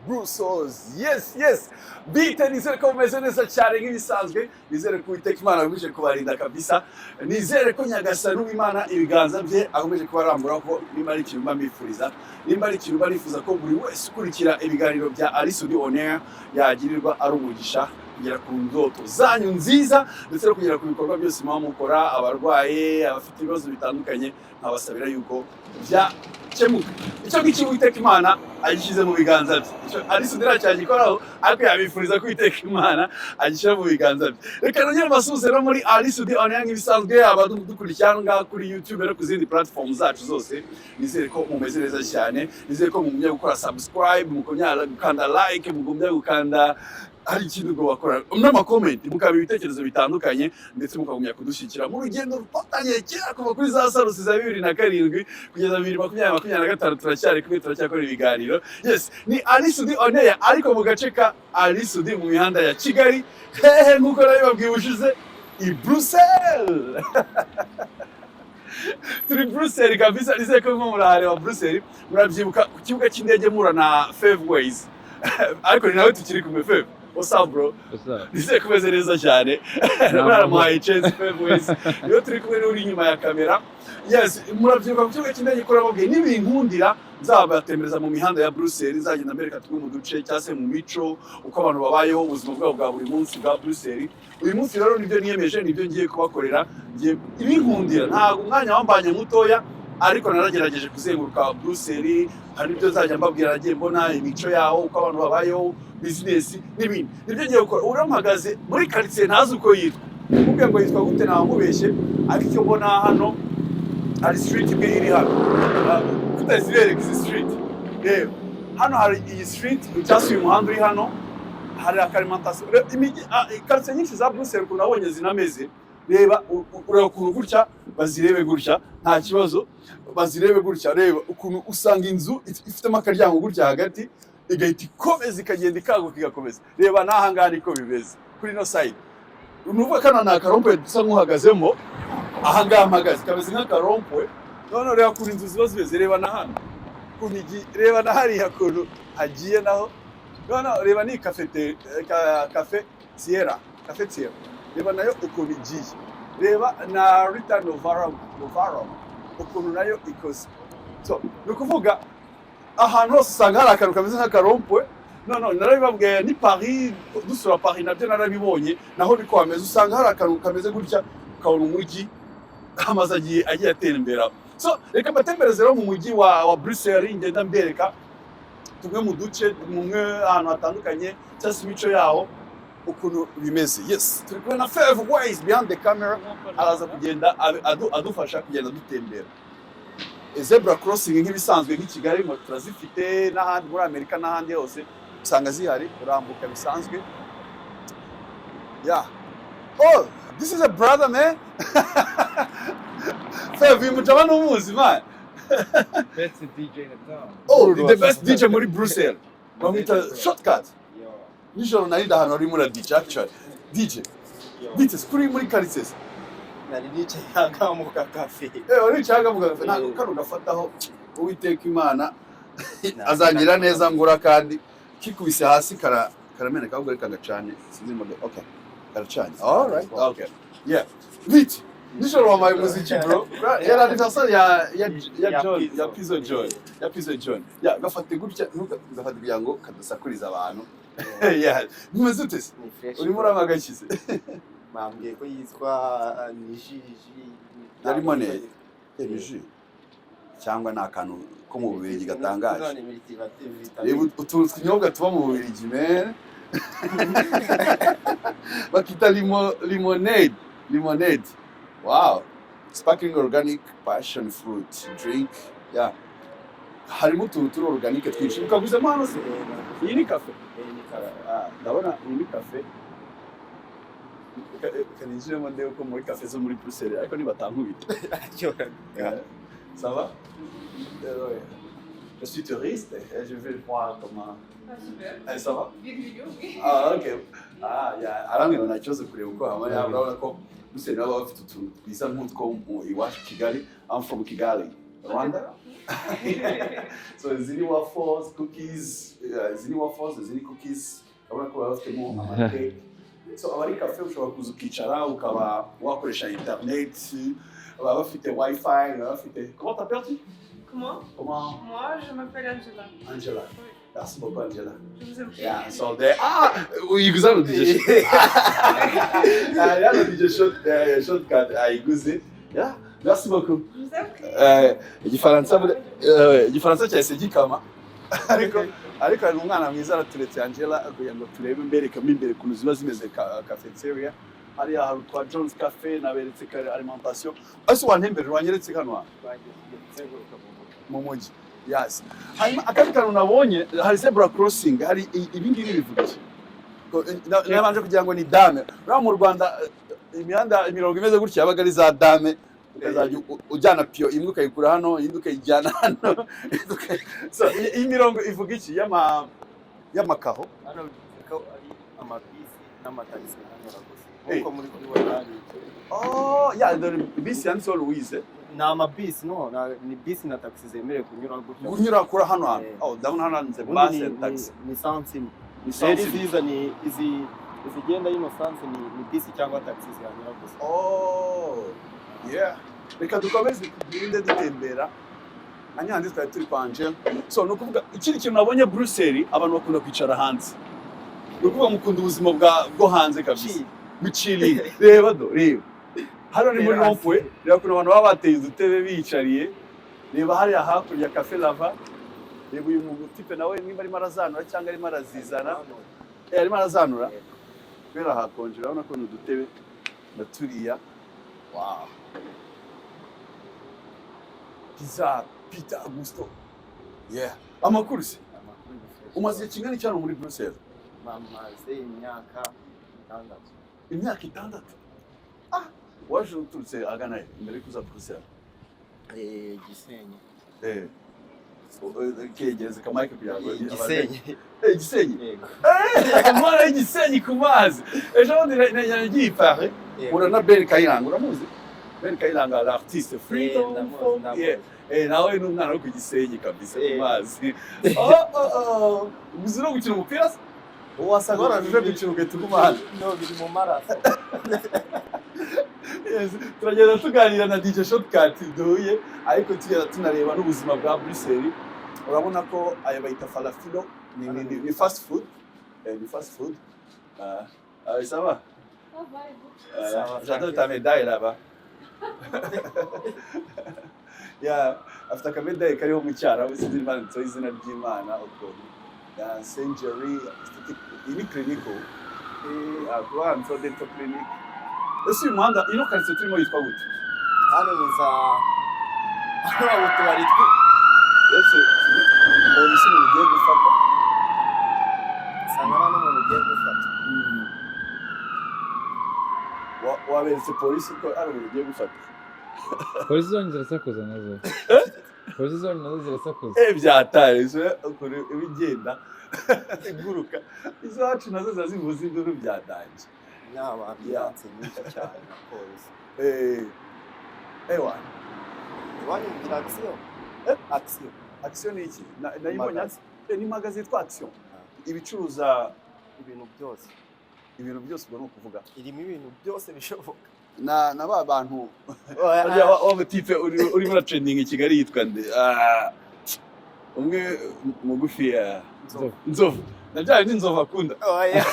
Brussels. Yes, bite? Nizere ko mumeze neza cyane nk'ibisanzwe. Nizere ko Uwiteka Imana akomeje kubarinda kabisa. Nizere ko Nyagasani w'Imana ibiganza bye akomeje kubarambura, ko nimba ari ikintu mba mbifuriza, nimba ari ikintu mba nifuza, ko buri wese ukurikira ibiganiro bya Ally Soudy On Air yagirirwa ari umugisha kugera ku ndoto zanyu nziza, ndetse no kugera ku bikorwa byose muba mukora. Abarwaye, abafite ibibazo bitandukanye, nkabasabira yuko byakemuka. Icyo ngicyo Uwiteka Imana agishyize mu biganza bye. Icyo Ally Soudy ntacyagikoraho, ariko yabifuriza ko Uwiteka Imana agishyira mu biganza bye. Reka nongere mbasuhuze no muri Ally Soudy On Air nk'ibisanzwe. Abadukurikira hano ngaha kuri YouTube no ku zindi platform zacu zose, nizere ko mumeze neza cyane. Nizere ko mugumya gukora subscribe, mugumya gukanda like, mugumya gukanda, hari ikintu ubwo bakora n'ama comment, mukaba ibitekerezo bitandukanye, ndetse mukagumya kudushyigikira mu rugendo rwatangiye kera kuva kuri za Sarusi za 2007 kugeza 2025. Turacyari kumwe, turacyakora ibiganiro. Yes, ni Ally Soudy On Air, ariko mu gace ka Ally Soudy mu mihanda ya Kigali. Hehe? Nk'uko nabibabwiye ubushize, i Bruxelles. Turi Bruxelles kabisa. Nizere ko murimo murahareba Bruxelles. Murabyibuka ku kibuga cy'indege mura na Ways, ariko ni nawe tukiri kumwe. Fev, what's up, bro? What's up? Nizere ko umeze neza cyane. Baramuhaye chance Ways, niyo turi kumwe n'uri inyuma ya kamera. Yes, murabyibuka ku kibuga cy'indege ko nababwiye nibinkundira nzabatembereza mu mihanda ya Bruxelles, nzagenda mbereka tumwe mu duce cyangwa se mu mico, uko abantu babayeho ubuzima bwabo bwa buri munsi bwa Bruxelles. Uyu munsi rero nibyo niyemeje, nibyo ngiye kubakorera. Ngiye ibinkundira, ntabwo umwanya wambanye mutoya, ariko naragerageje kuzenguruka Bruxelles. Hari ibyo nzajya mbabwira nagiye mbona, imico yaho, uko abantu babayeho, business n'ibindi. Nibyo ngiye gukora. Ubu rero mpagaze muri quartier ntazi uko yitwa. Mubwiye ngo yitwa gute ntawe mubeshye, ariko icyo mbona hano hari street imwe iri hano. Kutazibereka izi street. Reba hano, hari iyi street cyangwa se uyu muhanda uri hano, hari aka alimentation. Imijyi, quartier nyinshi za Bruxelles ukuntu nabonye zinameze, reba, ureba ukuntu gutya bazirebe gutya, nta kibazo, bazirebe gutya. Reba ukuntu usanga inzu ifitemo akaryango gutya hagati, igahita ikomeza, ikagenda ikaguka, igakomeza. Reba n'aha ngaha niko bimeze kuri ino side. Ni ukuvuga kano ni aka rond-point dusa nk'uhagazemo. Aha ngaha mpagaze kameze nk'aka rond-point. None reba ukuntu inzu ziba zimeze. Reba na hano ukuntu reba na hariya ukuntu hagiye naho. None reba ni cafete, cafetière, cafetière, reba nayo ukuntu igiye. Reba na Rita Novara ukuntu nayo ikoze. So ni ukuvuga ahantu hose usanga hari akantu kameze nk'aka rond-point. No narabibabwiye ni Paris, dusura Paris nabyo narabibonye, naho niko hameze. Usanga hari akantu kameze gutya, ukabona umujyi, amazu agiye atera imbere aho. So reka mbatembereze rero mu mujyi wa Bruxelles, ngenda mbereka tumwe mu duce, mumwe ahantu hatandukanye, cyangwa se imico yaho ukuntu bimeze. Yes, turi kumwe na Fev Ways behind the camera, araza kugenda adufasha kugenda dutembera. Zebra crossing nk'ibisanzwe, nk'i Kigali ngo turazifite, n'ahandi muri Amerika n'ahandi hose usanga zihari, urambuka bisanzwe. Yeah, oh, this is a brother, man. Fev, uyu mujama n'umuzi, man. Best DJ in the town. Oh, the best DJ muri Brussels, bamwita Shortcut. Yo. Nijoro nari ahantu hari muri DJ, actually DJ. Yo. DJ kuri muri quartier. Nari nicaye aha mu kakafe. Eh, wari wicaye mu gafe. Ntabwo kano gafataho. Uwiteka Imana azangira neza ngura kandi kikubise hasi karameneka, ahubwo reka gacane. Sinzi imodoka. Okay, karacanye. All right, okay, yeah. Bite? Nijoro wampaye umuziki, bro. Yari anniversaire ya Ya John. Pizzo. Ya Pizzo John, ya Pizzo John. Ya gafate gutya, ntugafate kugira ngo kadasakuriza abantu. Yeah, bimeze ute se? Ni fresh. Urimo uranywa agakize? Bambwiye ko yitwa ni jus. Ya limonade. Ni jus cyangwa ni akantu ko mu Bubiligi gatangaje? Reba utuntu tunyobwa tuba mu Bubiligi, man, bakita limonade. Limonade, wow, sparkling organic passion fruit drink. Yeah, harimo utuntu turi organique twinshi. Ukaguzemo hano se? Iyi ni cafe? Ah, ndabona iyi ni cafe. Reka ninjiremo ndebe ko muri cafe zo muri Bruxelles, ariko nibatankubita. Yeah. Ça va? Ouais. Je suis touriste et je vais voir comment. Ah, super. Eh, ça va? Bienvenue, oui. Ah, ok. Ah, yeah. Arambwira ngo nta kibazo kureba uko hamwe. Urabona ko Bruxelles nabo baba bafite utuntu twiza nk'utwo mu iwacu Kigali. I'm from Kigali, Rwanda. So izi ni waffles, cookies, izi ni waffles, izi ni cookies. Urabona ko baba bafitemo amakeke. So aba ari cafe ushobora kuza ukicara, ukaba wakoresha internet, baba bafite wifi, baba bafite. Comment t'appelles-tu? Comment? Comment? Moi, je m'appelle Angela. Angela. Oui. Merci beaucoup, Angela. Je vous en prie. Yeah, so there. Ah, uyiguze hano, DJ. Ah, hano DJ Shot, Shortcut ayiguze. Yeah, merci beaucoup. Je vous en prie. Igifaransa cyahise gikama, ariko hari umwana mwiza araturetse, Angela, kugira ngo turebe, mberekemo imbere ukuntu ziba zimeze cafeteria. Hariya hari utwa Jones Cafe naberetse kare, alimentation. Ese wantembere, wanyeretse hano hantu mu mujyi. Yes, hanyuma akandi kantu nabonye, hari zebra crossing, hari ibi ngibi bivuga iki? Nabanje kugira ngo ni dame. Uriya mu Rwanda, imihanda, imirongo imeze gutya yabaga ari za dame, ukazajya ujyana piyo imwe ukayikura hano, indi ukayijyana hano. So iyi mirongo ivuga iki y'amakaho? Hano bivuze ko ari amabisi n'amatagisi anyura gusa Eh. nk'uko muri kubibona hari. Oh yeah, dore bisi yanditseho Louise. Ni amabisi, no ni bisi na taxi zemerewe kunyura gutya. Kunyura kuri hano hantu. Eh. Oh, ndabona hano handitse Ubundi bus and taxi. Ni sens imwe. Ni Rero sens. iziza ni izi izigenda yino sens ni bisi cyangwa taxi zihanyura gusa. Oh, yeah. Reka dukomeze tugende dutembera. Hanyuma twari turi kwa Angel. So ni ukuvuga ikindi kintu nabonye Bruxelles, abantu bakunda kwicara hanze. Ni ukuvuga mukunda ubuzima bwo hanze kabisa. Chill. Guchilling. Reba do, reba. Hano ni muri Terrasse. rond-point. Reba ukuntu abantu baba bateye udutebe biyicariye. Reba hariya hakurya, Cafe Lava. Reba uyu mutipe nawe nimba arimo arazanura cyangwa arimo arazizana. Arimo arazanura. Kubera hakonje, urabona ko ni udutebe na turiya. Wow. Pizza, Pita Gusto. Yeah. Amakuru se? Amakuru ni fresh. Umaze igihe kingana iki hano muri Bruxelles? Bamaze imyaka 6. Imyaka 6. Ah, waje uturutse agana he mbere yo kuza Bruxelles? Gisenyi. Kegereze kamayike kugira ngo Gisenyi. Gisenyi. Yego. Umwana w'igisenyi ku mazi. Ejo bundi nagiye i Paris. Yego. Ura na Ben Kayiranga, uramuzi? Ben Kayiranga, l'artiste Freedom. Ndamuzi, ndamuzi. Yeah. Nawe ni umwana wo ku Gisenyi kabisa, ku mazi. Oh. Uzi no gukina umupira se? Wasanga warajuje gukina ugahita uguma hano. No, biri mu maraso. Yes, turagenda tuganira na DJ Shortcut duhuye, ariko tugenda tunareba n'ubuzima bwa Bruxelles. Urabona ko aya bayita falafilo, ni fast food. Ni fast food. Ah, ah, ça va? Ça va, et vous? Ça va, J'adore tranquille. ta médaille là-bas. Yeah, afite akamedaye kariho mu Cyarabu, sinzi niba handitseho izina ry'Imana ukuntu. Ya Saint Jerry Aesthetic, iyi ni clinic ubu. Kuba handitseho dental clinic. Ese uyu muhanda, ino karitsiye turimo yitwa gute? Hano ni za hano haba utubari Ese polisi umuntu ugiye gufata? Usanga nta n'umuntu ugiye gufata. Waberetse polisi ko ari umuntu ugiye gufata? Polisi zonye zirasakuza nazo, polisi zonye nazo zirasakuza. Byataye se ukuntu iba igenda iguruka, izacu nazo ziba zivuza induru byatanje. Ni ambiance nyinshi cyane na polisi. Ewa. Iwanyu mugira Action? Eh? Action. Action ni iki? Nayibonye. Magasin. Ni magasin yitwa Action, ibicuruza Ibintu byose. Ibintu byose, ubwo ni ukuvuga Irimo ibintu byose bishoboka. Na ba bantu harya wa mutipe urimo uratrending i Kigali yitwa nde? Ah, umwe mugufi ya Nzovu. Nzovu, na bya bindi Nzovu akunda. Oya.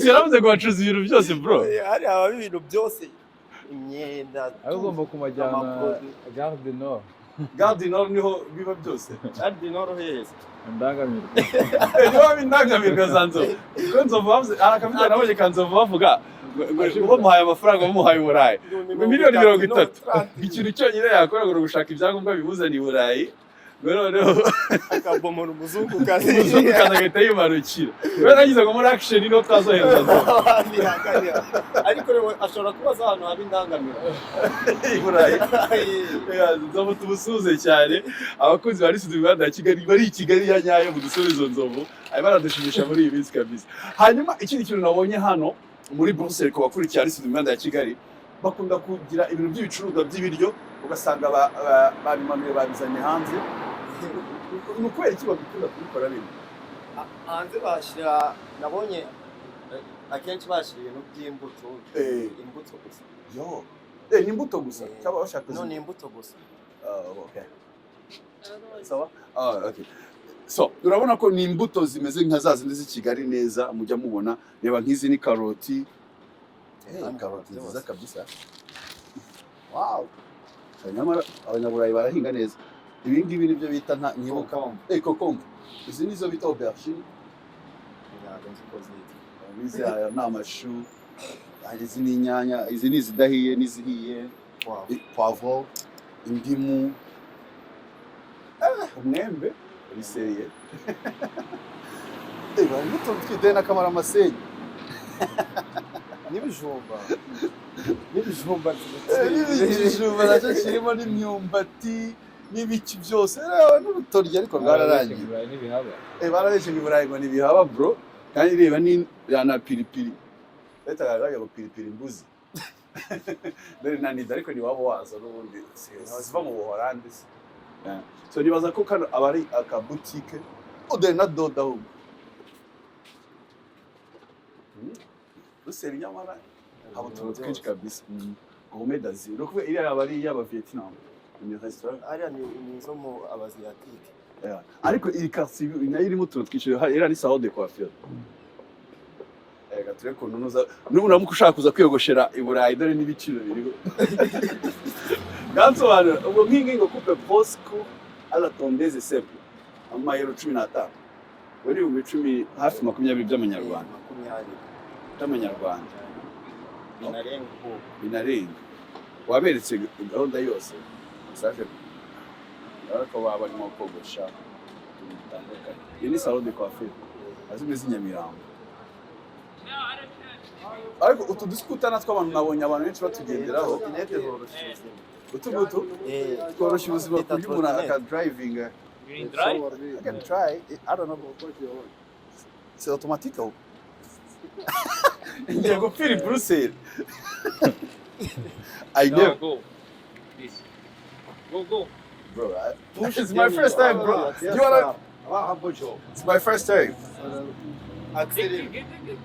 Yaravuze ngo bacuruza ibintu byose, bro. Hari haba ibintu byose, imyenda. Ariko ugomba kumajyana Amaproduit. Gare du Nord. Gare du Nord niho biba byose. Gare du Nord heza. Indangamirwa. Niho haba indangamirwa za Nzovu, kuko Nzovu bavuze, hari akavideo nabonye ka Nzovu bavuga ngo bamuhaye amafaranga, bamuhaye Uburayi, ngo miliyoni 30, ikintu cyonyine yakora ngo ni ugushaka ibyangombwa bimuzana i Burayi, ngo noneho akabomora umuzungukazi. Umuzungukazi agahita yimanukira. Kubera nagize ngo muri Action niho twazohereza Nzovu. Ariko rero ashobora kuba azi ahantu haba indangamirwa. I Burayi. Yeah, Nzovu tumusuhuze cyane. Abakunzi ba Risidu Rwanda ya Kigali bari i Kigali ya nyayo, mudusubize Nzovu, arimo aradushimisha muri iyi minsi kabisa. Hanyuma ikindi kintu nabonye hano muri Bruxelles, ku bakurikira Risidu Rwanda ya Kigali. Bakunda kugira ibintu by'ibicuruzwa by'ibiryo, ugasanga babimanuye, babizanye hanze. Ni ukubera iki babikunda kubikora bino? Hanze bashyira, nabonye akenshi bashyira ibintu by'imbuto. Imbuto gusa. Yo, ni imbuto gusa? Cyangwa bashaka No, ni imbuto gusa. Ah, okay. Sawa. Ah, okay. So, urabona ko ni imbuto zimeze nka za zindi z'i Kigali neza mujya mubona. Reba nk'izi ni karoti. Karoti nziza kabisa. Wow. Nyamara abanyaburayi barahinga neza. Ibi ngibi nibyo bita nta nkibuka. Concombre. Concombre. Izi nizo bita aubergine. Ntabwo nzi uko zitwa. Izi, aya ni amashu. Izi ni inyanya, izi ni izidahiye n'izihiye. Wow. Poivron, indimu, umwembe, biseye. Reba n'utuntu twideni n'akamara amasenyi. N'ibijumba, n'ibijumba. N'ibijumba nacyo kirimo, n'imyumbati n'ibiki byose. Reba n'urutoryi, ariko rwararangiye. Iburayi ntibihaba. Barabeshye ngo iburayi ngo ntibihaba, bro. Kandi reba ni ya na piripiri leta yaraga ngo piripiri imbuzi. Dore na nida, ariko ntiwaba waza n'ubundi ziva mu Buholandi se. Yeah. So nibaza ko kano aba ari akabutike. Oh, dore na dodo ahubwo. Buruseli nyamara haba utuntu twinshi kabisa. Gourmet d'Asie, ni ukuvuga iriya aba ari iy'aba Vietnam, ni restaurant. Hariya ni izo mu Abaziyatike. Yeah. Ariko iyi quartier nayo irimo utuntu twinshi. Iriya ni salon de coiffure. Reka turebe ukuntu nuza n'ubu uramuka ushaka kuza kwiyogoshera i Burayi, dore n'ibiciro biriho. Gansobanura ubwo nk'ingi ngo coupe brosse court à la tondeuse simple, amayero 15, ubwo ni 10,000, hafi 20 by'amanyarwanda. 20. By'amanyarwanda. Binarenga ubu. Binarenga. Waberetse gahunda yose, massage, urabona ko baba barimo kogosha utuntu dutandukanye. Iyi ni salon de coiffure azimeze i Nyamirambo, ariko utu duskuta natwo abantu, nabonye abantu benshi batugenderaho. Trottinette zoroshya ubuzima. Utu ngutu tworoshya ubuzima ku buryo umuntu akadrivinga. You need drive? I can try. I don't know. C'est automatique aho. Ngiye gupfira i Bruxelles. I No, never. go. Please. Go, go. Bro, it's my first time, bro. Do you wanna? It's my first time. Take it, get it, get it.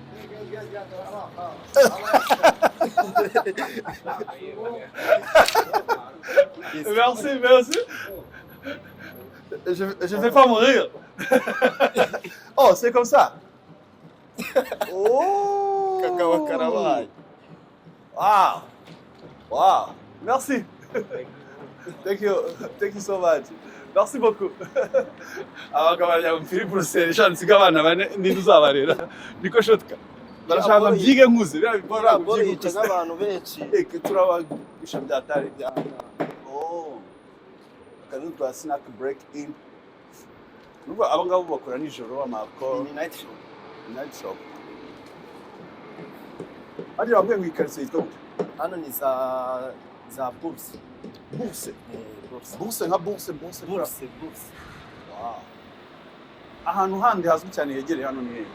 Merci, merci. Je vais pas mourir. Oh, c'est comme ça. Oh. Kakaba karabaye. Wow. Wow. Merci. Thank you. Thank you so much. Merci beaucoup. Abagabo bajya muri Bruxelles, sha nsiga abana bane, ninde uzabarera? Niko shotka. Barashaka byige nkuze, biriya bikora Boro byige yica nkuze. n'abantu benshi. Eke turabagisha byatari. Oh. Akazu twa snack break in. Nubwo abo ngabo bakora nijoro amakoro. Ni night shop. Night shop. Hariya bambwiye ngo iyi karitsiye yitwa gute? Hano ni za bourse. Bourse. Bourse. Bourse nka bourse, bourse. Bourse, bourse. Wow. Ahantu handi hazwi cyane hegereye hano ni hehe?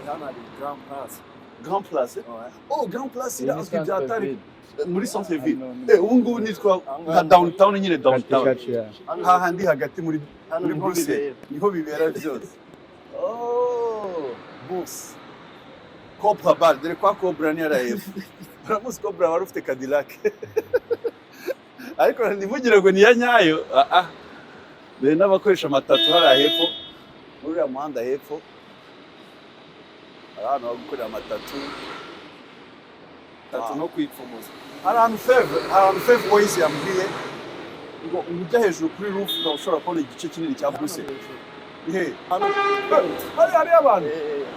Hano hari Grand Place. Grand Place. Ouais. Oh, Grand Place Iyi ni irazwi bya centre tari ville. Muri centre ville. Hano Ubu ngubu nitwa nka downtown nyine, downtown. Katikati ya Hano Hahandi hagati muri hano muri niho Bruxelles. bibera. Niho bibera byose. Oh, Bourse. Cobra Bar, dore kwa Cobra ni hariya hepfo. Uramuzi Cobra wari ufite Cadillac. Ariko ntimugire ngo ni iya nyayo. Ah ah. Dore n'abakoresha amatatu hariya hepfo. Muri uriya muhanda hepfo. Hari ahantu ho gukorera amatatu. Tatu no kwipfumuza. Hari ahantu Feve Boys yambwiye ngo ujya hejuru kuri roof ukaba ushobora kubona igice kinini cya Bruxelles. Ni hehe? Hano. Hari abantu.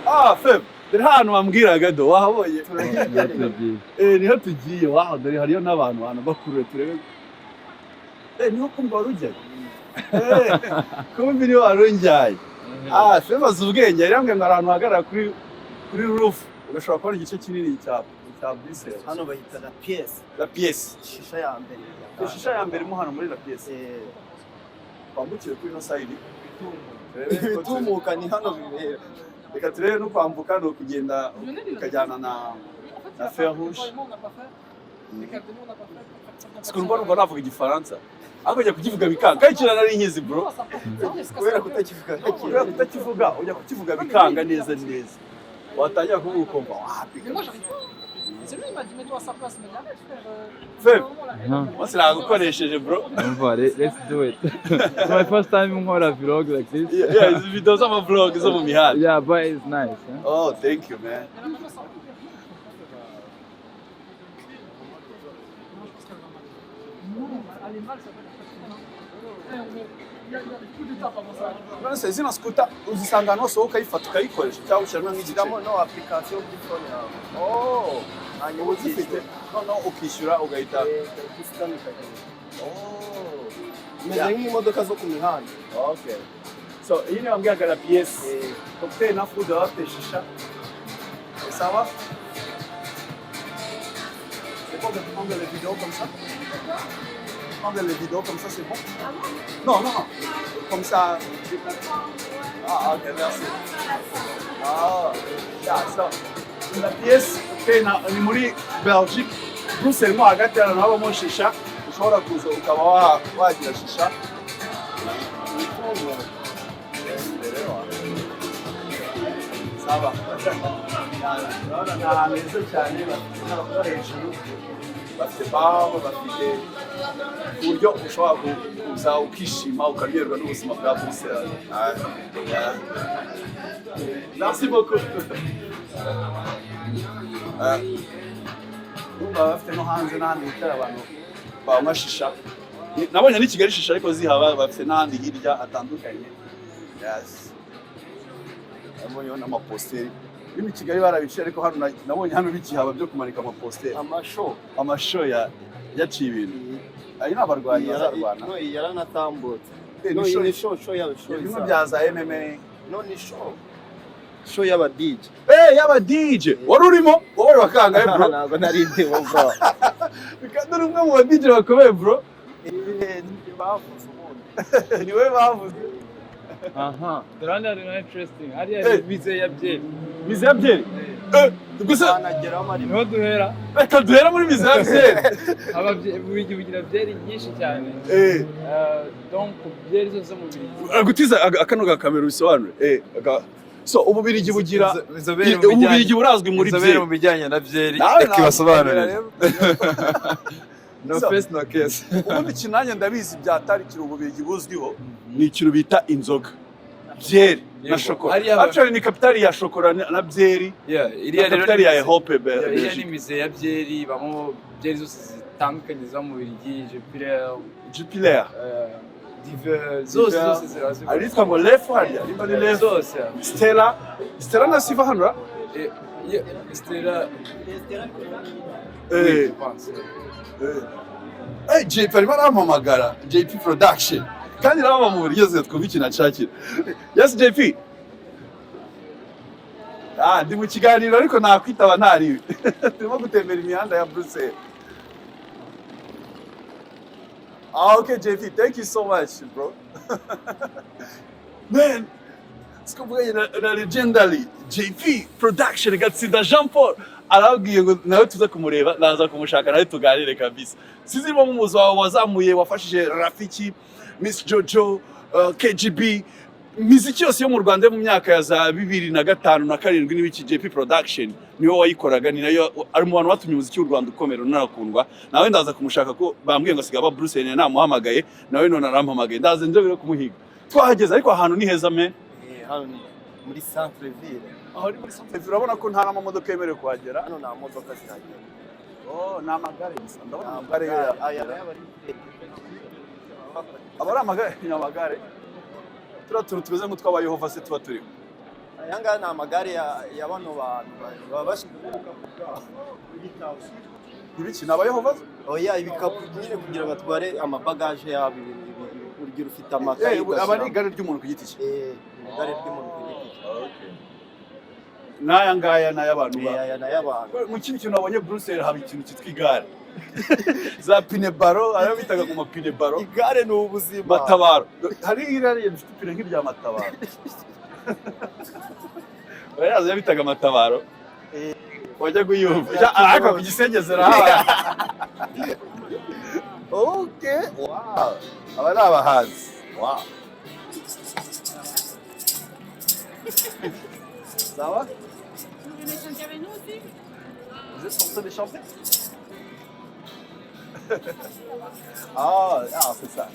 Ah, Feve, dore hano wambwiraga, do wahabonye. Niho tugiye. Niho tugiye. Waho dore hariyo n'abantu, abantu bakuru, turebe. Niho kumva wari ujyaga. Kumva niho wari unjyaye. Ah, Feve azi ubwenge, yari yambwiye ngo hari ahantu uhagarara kuri roof ugashobora kubona igice kinini cya Bruxelles. Hano bahita la pièce. La pièce. Shisha ya mbere. Shisha ya mbere mo hano muri la pièce. Twambukire kuri ino side. Turebe ko Ibitumuka ni hano bibera. Reka turebe no kwambuka, ni ukugenda ukajyana na feu rouge. Sikumva numva navuga Igifaransa, ariko njya kukivuga bikanga, kandi ikintu nari nkizi, bro. Kubera kutakivuga. Kubera kutakivuga, ujya kukivuga bikanga neza neza, watangira kuvuga ukumva wapi. Mais moi, j'arrive pas. C'est lui, il m'a dit, mets-toi à sa place. Il m'a dit, arrête, frère. Frère. Au moment, là, Umunsi nagukoresheje, bro. Umva, let's do it. It's my first time nkora vlog like this. Yeah, izi video z'ama vlog zo mu mihanda. Yeah, but it's nice. Huh? Oh, thank you, man. Mais là, maintenant, ça va. Non, je pense qu'elle va mal. Non, aller mal, ça va être très mal, hein. Eh, il y a beaucoup d'étapes avant ça. None se zino scooter uzisanga ahantu hose, wowe ukayifata ukayikoresha cyangwa ushyiramo nk'igiceri? Ushyiramo no application kuri phone yawe. Oh. Hanyuma Uba uzifite, noneho ukishyura ugahita ukishyura ikagenda. Oh. Imeze nk'imodoka zo ku mihanda. Okay, so iyi niyo wambwiraga la pièce, cocktail na food, baba bafite shisha. Ça va? C'est bon de prendre les vidéos comme ça? Prendre les vidéos comme ça, c'est bon? Non, non, non. Comme ça. Tu peux prendre, ouais. Ah, ok, merci. Ah, yeah, so, la pièce cocktail ni muri Belgique, Bruxelles mo hagati, ahantu habamo shisha, ushobora kuza ukaba wagira shisha. Imbere wa. Sawa. Urabona ni ahantu heza cyane, bafite n'abakora hejuru, bafite bar, bafite uburyo ushobora kuza ukishima, ukaryoherwa n'ubuzima bwa Bruxelles. Ah, yeah. Merci beaucoup. Ah, urumva baba bafite no hanze n'ahandi hicara abantu banywa shisha. Nabonye n'i Kigali shisha ariko zihaba, bafite n'ahandi hirya hatandukanye. Yes. Nabonyeho n'amaposteri. Bino i Kigali barabiciye, ariko hano nabonye hano bikihaba byo kumanika amaposteri. Amasho. Amasho ya yaciye ibintu. Ayo ni abarwanyi bazarwana. No, iyi yaranatambutse. Eh, No, ni iyi show. Ni show, show ya show. Bimwe Isanzwe. bya za MMA. No, ni show. Show y'aba DJ. Eh, yaba DJ. Wari urimo? Wowe wakangaye, bro? Ntabwo nari ndimo, bro. Kandi uri umwe mu ba DJ bakomeye, bro. Eh, bavuze ubundi. Ni wowe bavuze. Aha. Dore hano hari na interesting. Hariya Eh. hari musée ya byeri. Musée ya byeri. Eh, gusa Banageramo ariko. Niho duhera. Reka duhera muri musée ya byeri. Ububiligi bugira byeri nyinshi cyane. Eh, Donc byeri zose zo mu Bubiligi. Gutiza akano ga kamera ubisobanure. Eh, so Ububirigi bugira Inzobere mu bijyanye Ububirigi burazwi muri inzobere byeri. mu bijyanye na byeri, Nawe reka ibasobanurire. rero. No So- face, no case. Ubundi ikintu nanjye ndabizi byatarikira Ububirigi buzwiho ni ikintu bita inzoga, byeri na Yego. shokora. Hariya Actually ni kapitali ya shokora na byeri, Yeah, na iriya rero kapitali ni ya musée. Europe. Yeah, iriya ni Belgique. musée ya byeri, ibamo byeri zose zitandukanye ziba mu Bubiligi, Jupiler, Jupiler. Duvel, zose. Duvel. Zose ziba zikora. Hari yitwa ngo Leffe, hariya nimba ni Leffe. Zose. Stella, Stella na siva hano ra? Eh, yeah, Stella, Eh, oui, je pense. Eh. Eh, JP arimo arampamagara, JP Production, kandi nawe mu buryo twumva ikintu ashakira. Yes, JP. Ah, ndi mu kiganiro ariko nakwitaba ntariwe. Turimo gutembera imihanda ya Bruxelles. Ah, okay, JP, thank you so much, bro. Man, sikuvuganye na legendary JP Production, Gatsinda Jean Paul, arabwiye ngo nawe tuze kumureba, naza kumushaka nawe tuganire kabisa. Sinzi niba mumuzi wawe wazamuye, wafashije Rafiki, Miss Jojo, KGB, miziki yose yo mu Rwanda yo mu myaka ya za 2005 na 7 n'ibiki. JP Production niwe wayikoraga, ni nayo ari mu bantu batumye umuziki w'u Rwanda ukomera unakundwa. Nawe ndaza kumushaka ko bambwiye ngo asigaye aba Bruxelles, namuhamagaye nawe none arampamagaye, ndaza nje kumuhiga. Twahageze, ariko ahantu ni heza, man. Eh, hano ni muri centre ville. Aho ni muri centre ville, urabona ko nta n'amamodoka yemerewe kuhagera. Hano nta modoka zihagera. Oh, ni amagare gusa ndabona, amagare. Aya nayo bari Aba ari amagare, ni amagare, turiya tuntu tumeze nk'utw'abayehova se tuba turiho. Aya ngaya ni amagare ya bano bantu baba bashinzwe ibikapu byabo ibitabo. Ibiki, ni abayehova se? Oya, ibikapu nyine kugira batware amabagaje yabo, ibintu urugero ufite amakaye Eh, aba ari ugashyiramo. igare ry'umuntu ku giti cye. Eh, ni igare ry'umuntu ku giti cye. N'aya ngaya ni ay'abantu ba Eh, aya ni ay'abantu. Mu kindi kintu nabonye Bruxelles, haba ikintu cyitwa igare za pine baro, ayo bitaga ngo mapine baro. Igare ni ubuzima. Matabaro, hari igare rifite ipine nk'irya matabaro, barayazi, ayo bitaga matabaro, wajya kuyumva ariko ku gisenge zirahaba. Okay, wow, aba ni abahanzi, wow. Ça va? Vous venez chanter avec nous aussi? Vous êtes en train de chanter? Ah, ah, c'est ça.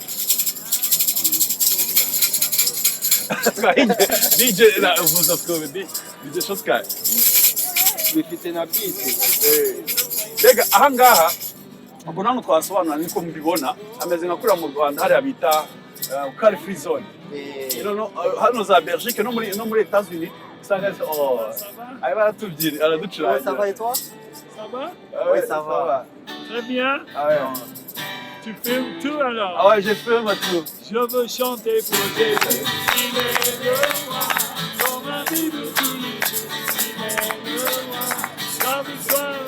DJ uvuza twumve DJ Shotgun. Bifite na beat. Mbega ahangaha ubwo namwe twasobanura niko mubibona, ameze nka kuriya mu Rwanda hariya bita car free zone. Hano za Belgique no muri Etats-Unis usanga oh, arimo aratubyina, Ouais, ça araducurangira. va et toi? Ça va? Ah ouais, Oui, ça va. Très bien. Ah ouais. Tu filmes tout alors? Ah ouais, j'ai fait ma tout. Je veux chanter pour Jésus. Il est le roi, dans ma Bible tous les jours. Il est le roi, la victoire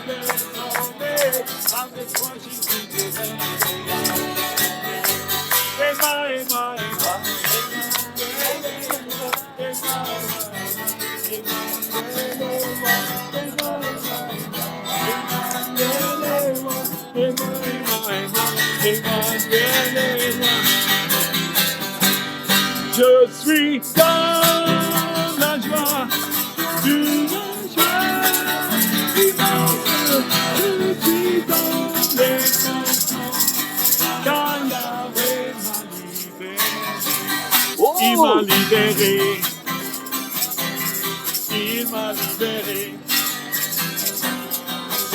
m'a tombée. Avec toi, Jésus, je vais. Emma, Emma, Emma, Emma, Emma, Emma, Emma, Emma, Emma. Je suis dans la joie, une joie immense. Je suis dans les chansons, car Yahweh m'a libéré. Il m'a libéré. Il m'a libéré.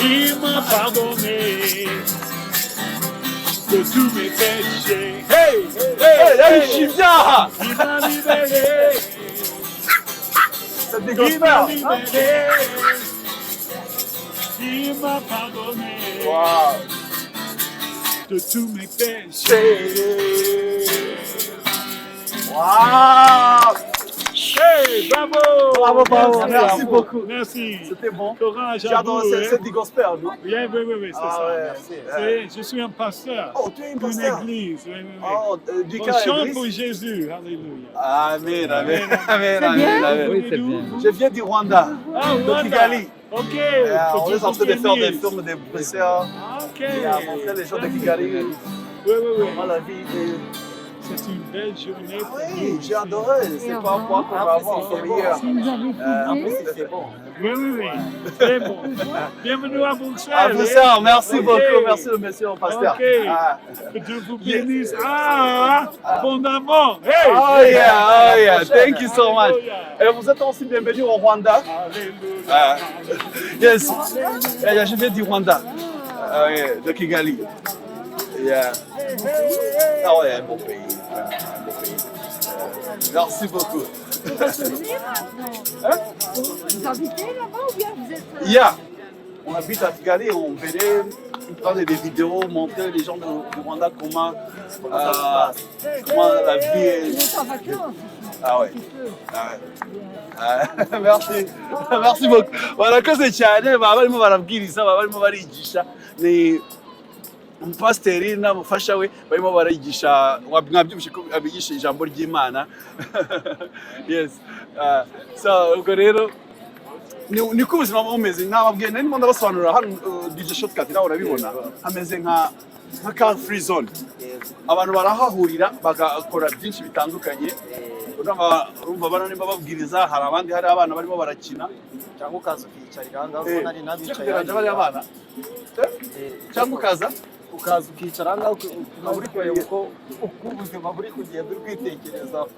Il m'a pardonné de tous mes péchés. Hey, hey, hey, ibyaha. Il m'a libéré. C'est des Il m'a gospel. libéré. Il m'a pardonné Wow. de tous mes péchés. Wow. Hey, bravo! Bravo, bravo. Merci beaucoup. Merci. C'était bon. Courage à J'adore, vous. c'est Hein. c'est du gospel, non? Oui, c'est Ah ça. ouais. Je suis un pasteur Oh, tu es un d'une pasteur. église. Oui. Oh, du On quel chante église? pour Jésus. Alléluia. Amen, amen, amen, amen, amen. Oui, c'est bien. Je viens du Rwanda, Ah, de Rwanda. Kigali. Ok. On est en train de faire des films de Bruxelles Ah, ok. et à montrer les gens de Kigali Oui. comment la vie est. C'est une belle journée Ah pour oui, nous. j'ai adoré. C'est Et pas un point qu'on va Ah, avoir c'est encore bon. hier. Vous avez En trouvé? plus, C'est bon. Oui. Très bon. Bienvenue à Bruxelles. À Bruxelles, merci Ok. beaucoup, merci le monsieur le pasteur. Ok. Ah. Que Dieu vous bénisse. Ah, abondamment. Hey! Oh yeah, oh yeah, thank you so much. Alléluia. Et vous êtes aussi bienvenue au Rwanda. Alléluia. Ah. Yes, yeah, je viens du Rwanda. Ah, yeah, de Kigali. Yeah. Ah ouais, un beau pays, vraiment, un beau pays. Merci beaucoup. Hein? Vous habitez là-bas ou bien vous êtes Yeah. On habite à Kigali, on venait prendre des vidéos, montrer les gens du Rwanda comment la vie est. Vous êtes en vacances ici? Ah ouais. Un petit peu. Ah ouais. Ah, merci, merci beaucoup. Barakoze cyane, baba barimo barabwiriza, baba barimo barigisha. Ni umupasiteri n'umufasha we barimo barigisha, mwabyumvise ko abigisha ijambo ry'Imana. Yes. So ubwo rero niko ubuzima buba bumeze. Nababwiye, narimo ndabasobanurira hano, DJ Shortcut, nawe urabibona, hameze nka car free zone. Abantu barahahurira bagakora byinshi bitandukanye. Urumva bano nimba babwiriza, hari abandi, hari abana barimo barakina. Cyangwa ukaza ukiyicarira aha ngaha, ubona ari n'abicaye kugereranya bariya bana, cyangwa ukaza ukaza ukicara aha ngaha, ukaba uri kureba uko ubuzima buri kugenda, uri kwitekerezaho.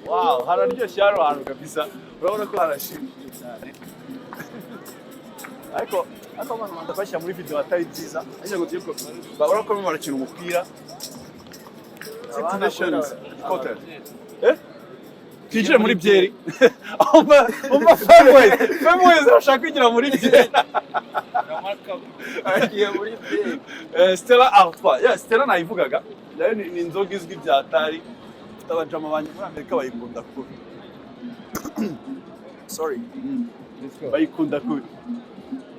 Wow, hararyoshye hano hantu kabisa, urabona ko harashimishije cyane, ariko abantu banza kubashyira muri video atari byiza, ariko ngo tujye urabona ko barimo barakina umupira. Six Nations Hotel. Twinjire muri byeri. Umva, Femwezi bashaka kwigira muri byeri. Agiye muri byeri. Stella Artois, yeah, Stella nayivugaga nayo ni inzoga izwi bya tari. Mfite abajama banjye muri Amerika bayikunda kubi, sorry. Let's go. Bayikunda kubi.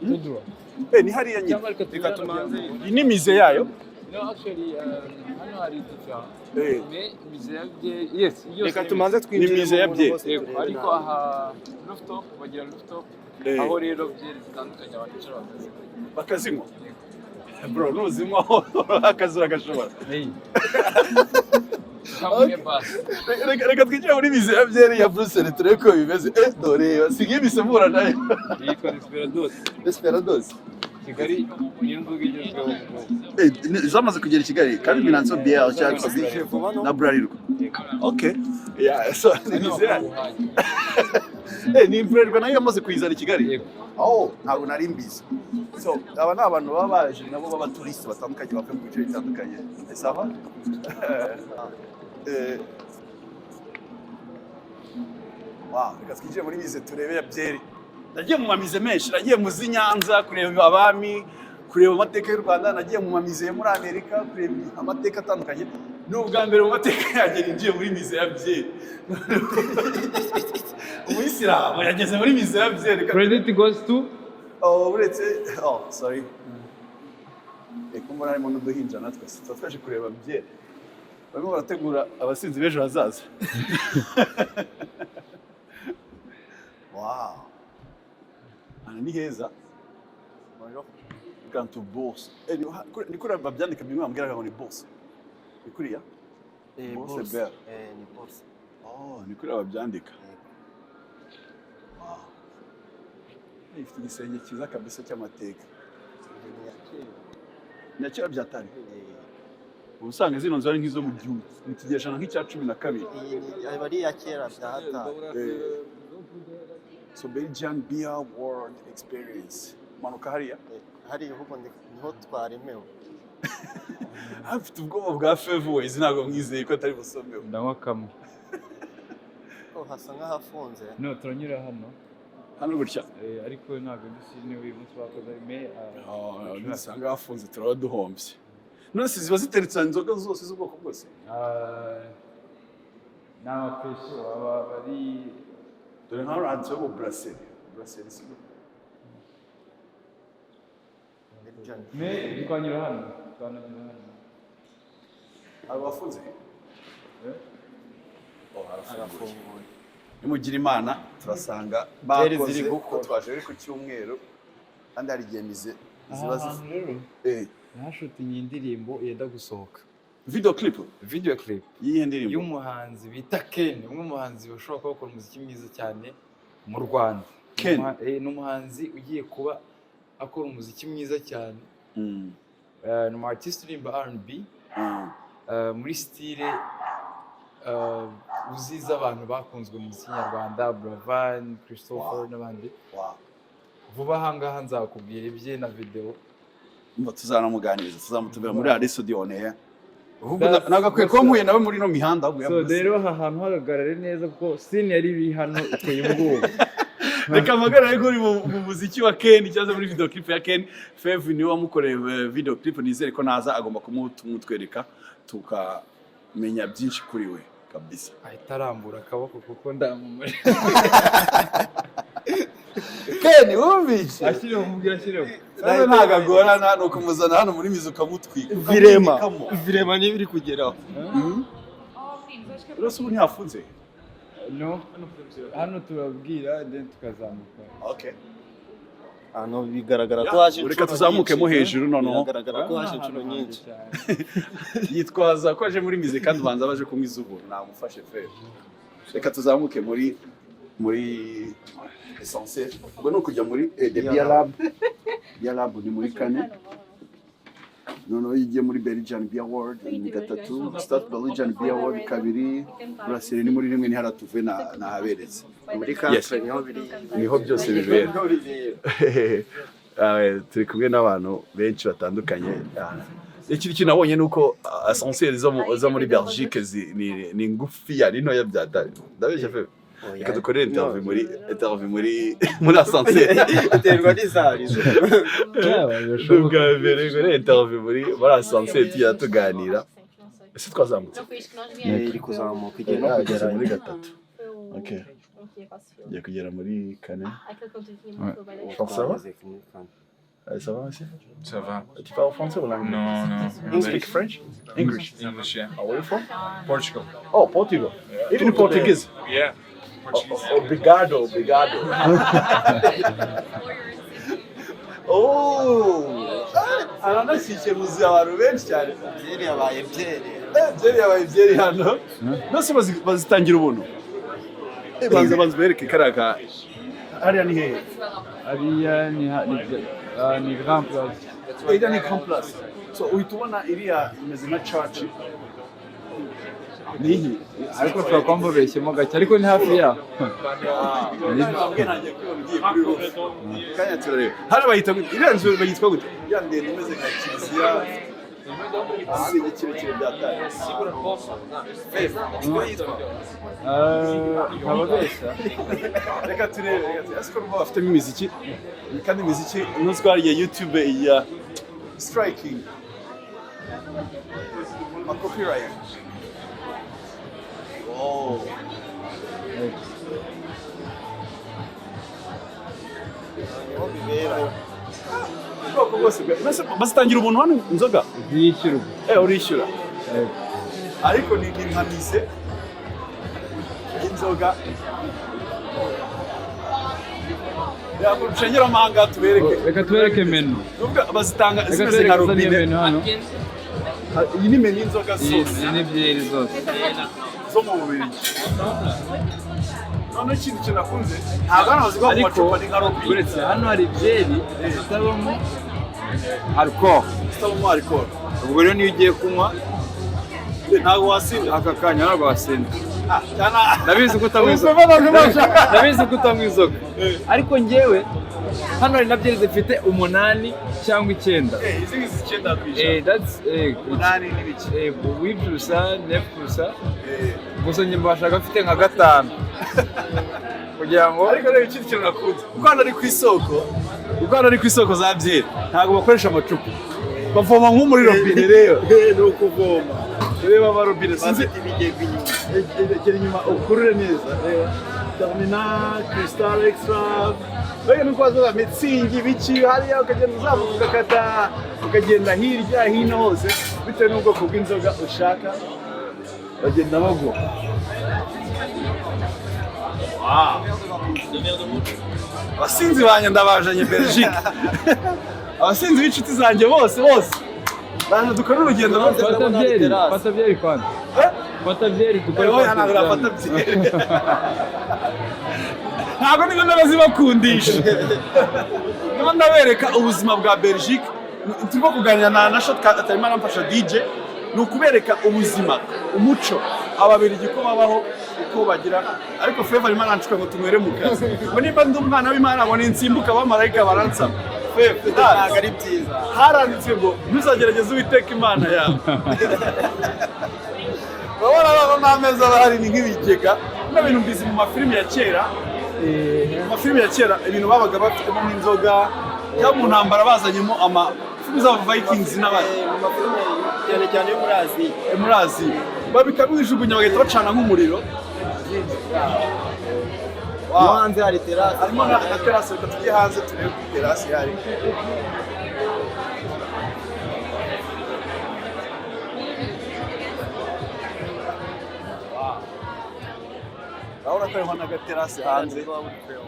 Tout droit. Ni hariya nyine. Cyangwa reka Reka tumanze. Iyi ni musée yayo. No, actually, hano hari différent. Eh. Mais musée ya bière, yes, yose Reka ni tumanze twinjire Ni musée ya mu bière. hose Yego, turebe ariko nabi. aha rooftop bagira rooftop Eh. aho rero byeri zitandukanye abantu bicara bakazinywa. Bakazinywa. Bro, nuzinywaho akazura gashobora. Hey. Kamwe basi. Reka twinjire muri musée ya bière ya Bruxelles turebe ko bimeze. Dore si nk'ibisemura nayo. Yitwa Desperados. Desperados. Kigali niyo nzoga igezweho ubu ngubu. Zamaze kugera i Kigali kandi Binanso bière cyangwa Zije vuba no? na Bralirwa. Okay. Yeah, so ni Hano musée. baguhaye. Ni Bralirwa nayo yamaze kuyizana i Kigali. Yego. Oh, ntabwo nari mbizi. So, aba ni abantu baba baje nabo b'abaturisite batandukanye bavuye mu bice bitandukanye. Ça va? Wow, reka twinjire muri musée turebe ya byeri. Nagiye mu ma musée menshi, nagiye mu z'i Nyanza kureba abami, kureba amateka y'u Rwanda, nagiye mu ma musée yo muri Amerika kureba amateka atandukanye. Ni ubwa mbere mu mateka yanjye ninjiye muri musée ya byeri. Umuyisilamu yageze muri musée ya byeri. Credit goes to Oh, uretse, oh, sorry. Reka mbona harimo n'uduhinja natwe tuba twaje kureba byeri. Barimo barategura abasinzi b'ejo hazaza. Wow. Aha ni heza. Bonjour. Ganto Bourse. Ni kuriya babyandika bimwe bambwiraga ngo ni bourse. Ni kuriya? Bourse Bourse. Belle. Ni bourse. Oh, ni kuriya babyandika. Wow. Ifite igisenge cyiza kabisa cy'amateka. Ni iya kera. Ni iya kera byatari. Ubu usanga zino nzu ari nk'izo mu gihumbi mu kinyejana nk'icya 12. Iyi ni aba ari iya kera bya hatari. So Belgian Beer World Experience. Manuka hariya. Hariya ahubwo niho twaremewe. Afite ubwoba bwa Fevuways, ntabwo mwizeye ko atari busomeho. Ndanywa kamwe. Oh, hasa nk'ahafunze. No, turanyura hano. Hano gutya. Ariko ntabwo dushimye uyu munsi bakoze mais Oh, nusanga hafunze turaba duhombye. None se ziba ziteretse inzoga zose z'ubwoko bwose? Ni amapeso baba bari. Dore nka hano handitseho ngo brasserie. Brasserie si Belgian. Mais twanyura hano, twananyura hano. Abo bafunze? Eh? Oh, harafunguye. Harafunguye. Nimugira Imana turasanga Byeri bakoze ziri gukora. ko twaje ari ku cyumweru kandi hari igihe musée ziba Aha hantu rero nahashutinye indirimbo yenda gusohoka. Video clip? Video clip. Y'iyihe ndirimbo? Y'umuhanzi bita Ken, umwe mu bahanzi bashobora kuba bakora umuziki mwiza cyane mu Rwanda. Ken. Ni umuhanzi ugiye kuba akora umuziki mwiza cyane. Ni umu artiste uririmba R&B muri style uziza abantu bakunzwe mu muziki nyarwanda, Buravan, Christopher n'abandi. Vuba aha ngaha nzakubwira ibye na video. Umva, tuzanamuganiriza, tuzamutumira muri Ally Soudy On Air. Ahubwo nagakwiye That's kuba mpuye nawe muri ino mihanda ahubwo So yavuze. rero aha hantu hagaragara neza kuko scene yari iri hano iteye ubwoba. Reka mpagarare ko uri mu muziki wa Ken cyangwa se muri video clip ya Ken. Fev niwe wamukoreye video clip. Nizere ko naza agomba kumutwereka tukamenya byinshi kuri we kabisa. Ahita arambura akaboko kuko ndamumuri. Ken, wumvise? Ashyireho, mubwira ashyireho. Nawe ntabwo agorana, ni ukumuzana hano muri musée ukamutwika Virema. ukamwimikamo. Virema niba iri kugeraho. Rero ubu ntihafunze? No, hano turabwira then tukazamuka. Okay. Hano bigaragara ko haje Reka inshuro tuzamukemo nyinshi. hejuru noneho. Biragaragara ko haje inshuro nyinshi. Yitwaza ko aje muri musée kandi ubanza baje kunywa iz'ubuntu. Namufashe fe. Reka tuzamuke muri ascenseur. Ubwo ni ukujya muri the Beer Lab. Beer Lab ni muri kane. Noneho iyo ugiye muri Belgian Beer World ni gatatu, Start Belgian Beer World kabiri, Brasserie ni muri rimwe, ni hariya tuvuye nahaberetse. Muri Yes. quatre niho biri. Niho byose bibera. Niho bibera. Turi kumwe n'abantu benshi batandukanye. Ikindi kintu nabonye ni uko ascenseur zo muri Belgique ni ngufiya, ni ntoya bya dare. Ndabeshya fe? Reka dukorere interview muri ascenseur. Biterwa n'izarizo. Ni ubwa mbere ngore interview muri ascenseur tujya tuganira. Ese twazamutse? Iri kuzamuka igiye no Tugeze kugera muri gatatu. Okay. Tugiye kugera muri kane. Ça va? Twageze muri kane. Ça va aussi? Ça va. Tu parles français ou l'anglais? Non, non. You speak French? English. English, yeah. Oh, where are you from? Portugal. Oh, Portugal. Even Portuguese. Yeah. Portuguese. Oh, obrigado, obrigado. Oh! Aranashyushye muzuye abantu benshi cyane. Byeri yabaye byeri. Byeri yabaye byeri hano. Nose bazitangira ubuntu. Banza banza bereke kariya ka hariya ni hehe? Hariya ni ni Grand Place. Iriya ni Grand Place. So uhita ubona iriya imeze nka church. Ni iyi. Ariko ushobora kuba mbabeshyemo gake, ariko ni hafi yaho. Nabwiye ntangiye kwibona ugiye kuri roof. Kanya turareba. Hano bayita gute? Iriya nzu bayitwa gute? Iriya ndende imeze nka kiliziya. Igisenge kirekire bya tari. Ntababeshya. Reka turebe, reka turebe. Ese ko numva bafitemo imiziki, kandi imiziki umunsi twariye YouTube ya striking ma copyright. Oh. Niho bibera. Ubwoko bwose mbese bazitangira ubuntu hano inzoga? Zishyurwa. Urishyura. Ariko ni nka mise y'inzoga. Yakurusha amahanga tubereke. Reka tubereke menu. Nubwo bazitanga Reka zimeze nka tubereke zaniyo robine. menu hano. Iyi ni menu y'inzoga zose. Izi ni byeri zose. Zo mu Bubiligi. Noneho ikindi kintu nakunze, ntabwo hano baziguha mu Ariko macupa, ni nka robine. uretse hano hari byeri zitabamo alcohol. Zitabamo alcohol. Ubwo rero niyo ugiye kunywa ntabwo wasinda. Aka kanya ntabwo wasinda. Ndabizi ko utanywa inzoga. Ubwo abantu bashaka. Ndabizi ko utanywa inzoga. Ariko njyewe hano hari na byeri zifite 8 cyangwa 9. Izi ngizi 9%. That's, 8 n'ibice. 8%, 9%. Gusa njye mbashaga mfite nka 5. Kugira ngo Ariko rero ikindi kintu nakunze, kuko hano ari ku isoko, kuko hano ari ku isoko za byeri, ntabwo bakoresha amacupa. Bavoma nko muri robine rero. Ni ukuvoma. Reba amarobine, sinzi. Bafite ibigega inyuma. Egera inyuma ukurure neza. Terminal, Crystal Extra. Mbega nuko wazaza Mitsingi, biki hariya ukagenda uzamuka ugakata, ukagenda hirya hino hose bitewe n'ubwoko bw'inzoga ushaka bagenda baguha. Wow. Abasinzi banjye ndabajanye Belgique. Abasinzi b'inshuti zanjye bose bose. Baje dukore urugendo maze. Fata byeri, fata byeri kwanza. Fata byeri dukore. Oya, ntabwo nafata byeri. Ntabwo niba ndabazibakundisha. Niba ndabereka ubuzima bwa Belgique, turimo kuganira na Nashot atarimo aramfasha DJ, ni ukubereka ubuzima, umuco, Ababiligi uko babaho, uko bagira. Ariko Favor arimo aranshuka ngo tunywere mu kazi. Ngo nimba ndi umwana w'Imana ngo ninsimbuka abamarayika baransaba. Favor, Ntabwo ari byiza. Haranditswe ngo ntuzagerageze Uwiteka Imana yawe. Urabona baba n'ameza bahari ni nk'ibigega. Bino bintu mbizi mu mafilimi ya kera. Mu mafilimi ya kera ibintu babaga bafitemo nk'inzoga, cyangwa mu ntambara bazanyemo ama filimi z'aba Vikings n'abandi. Mu mafilimi cyane cyane yo muri Aziya. Muri Aziya. Babikabijugunya bagahita bacana nk'umuriro. No hanze hari terasi. Harimo na terasi, reka tujye hanze turebe ko terasi ihari. Urabona ko hariho n'agaterasi hanze.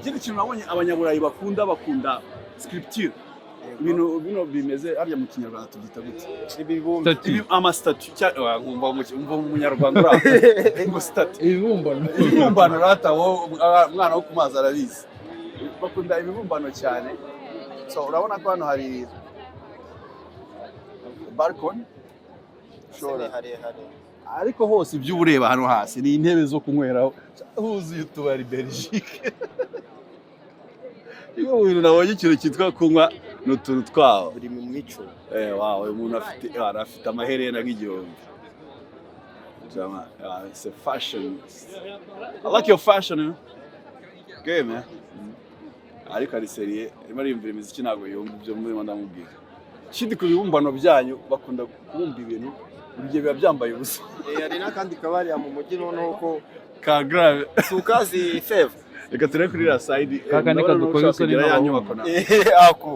Ikindi kintu nabonye abanyaburayi bakunda scripture. Ibintu bino bimeze harya mu Kinyarwanda tubyita gute? Ibibumbe. Ama statue. Nkumva mu Munyarwanda uraho. Ngo statue. Ibibumbano. Ibibumbano rata wowe umwana wo ku mazi arabizi. Bakunda ibibumbano cyane. So urabona ko hano hari balcony. Ni harehare. Ariko hose ibyo uba ureba hano hasi ni intebe zo kunyweraho, huzuye utubari Belgique. Iyo mu bintu nabonye ikintu cyitwa kunywa ni utuntu twaho. Buri mu mico. Wow, uyu muntu afite amaherena nk'igihumbi. Jama, it's a fashion. I like your fashion, you know? Good, man. Ariko ari seriye, arimo ariyumvira imiziki ntabwo yumva ibyo murimo ndamubwira. Ikindi ku bibumbano byanyu bakunda kubumba ibintu buri gihe biba byambaye ubusa. Hari n'akandi kabari mu mujyi noneho ko Ka grave. Si ukazi Fev? Reka turebe kuri iriya side. Kaka ni Ndabona kadukoze ushaka isoni kugera ya n'abahungu. nyubako nawe. Ako.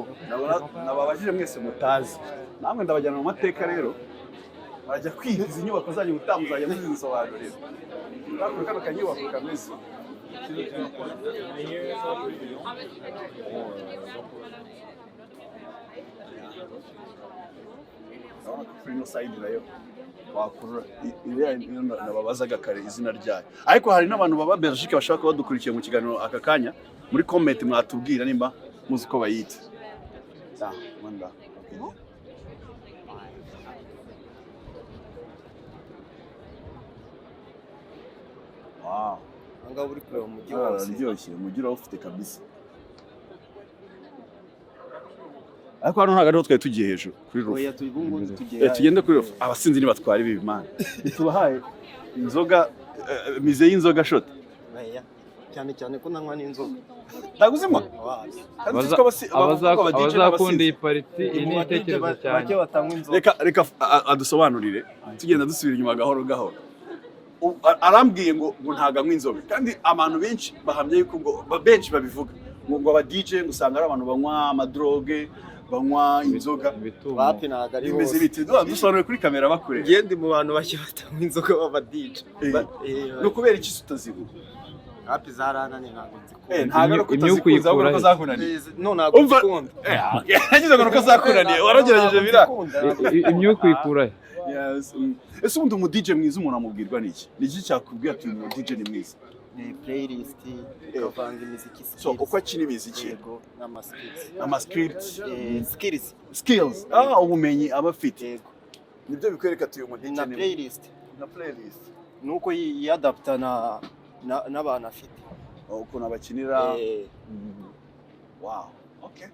Nababajije mwese mutazi, namwe ndabajyana mu mateka. Rero barajya kwiga izi nyubako zanyu, ubutaha muzajya muzisobanurira. Hakuno kano kanyubako kameze. Urabona ko kuri ino side nayo wakurura iriya niyo nababazaga kare izina ryayo. Ariko hari n'abantu baba Belgique bashobora kuba badukurikiye mu kiganiro aka kanya, muri comment mwatubwira nimba muzi uko bayita. Ah, wenda, okay. Wow. Ahangaha uri kureba umujyi wose. Araryoshye, umujyi urawufite kabisa. Ariko hano ntabwo ariho twari tugiye, hejuru kuri roof. Oya, turi ubu ngubu tugiye. Tugende kuri roof. Abasinzi ntibatwara ibi bimana. Tubahaye inzoga, mize y'inzoga shot. Oya. Cyane cyane ko nanywa n'inzoga. Ntabwo uzinywa? Wapi. Kandi uzi ko abavuga ko aba DJ Abazakunda n'abasinzi. iyi party, iyi ni Mu ba DJ igitekerezo bake cyanjye. batanywa inzoga. Reka adusobanurire, tugenda dusubira inyuma gahoro gahoro. Arambwiye ngo ntabwo anywa inzoga, kandi abantu benshi bahamya yuko ngo benshi babivuga ngo aba DJ ngo usanga ari abantu banywa amadroge, banywa inzoga. Ibitumo. Wapi, ntabwo ari Bimeze bose. bite? Dusobanure kuri kamera bakureba. Ngiye ndi mu bantu bake batanywa inzoga b'aba DJ. Ni ukubera iki utazinywa? Wapi, zarananiye, ntabwo nzikunda. Ntabwo ari uko Imyuka utazikunze, ahubwo nuko uyikura he? zakunaniye. No, ntabwo Umva- nzikunda. Yagize ngo nuko zakunaniye, waragerageje bira. Imyuka uyikura he? Yes. Ese ubundi umu DJ mwiza umuntu amubwirwa n'iki? Ni iki cyakubwira ati uyu mu DJ ni mwiza? Ni playlist, ukavanga imiziki. So uko akina imiziki. Yego, n'ama skills. Ama script. Skills. Skills, ubumenyi aba afite. Yego. Nibyo bikwereka ati uyu mu DJ Na ni playlist. Na playlist. Nuko yiyadapta n'abantu afite. Oh, ukuntu abakinira. Wow, okay,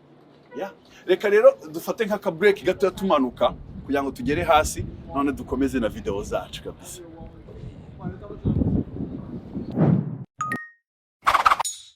yeah. Reka rero dufate nk'aka break gatoya, tumanuka kugira ngo tugere hasi, none dukomeze na video zacu kabisa.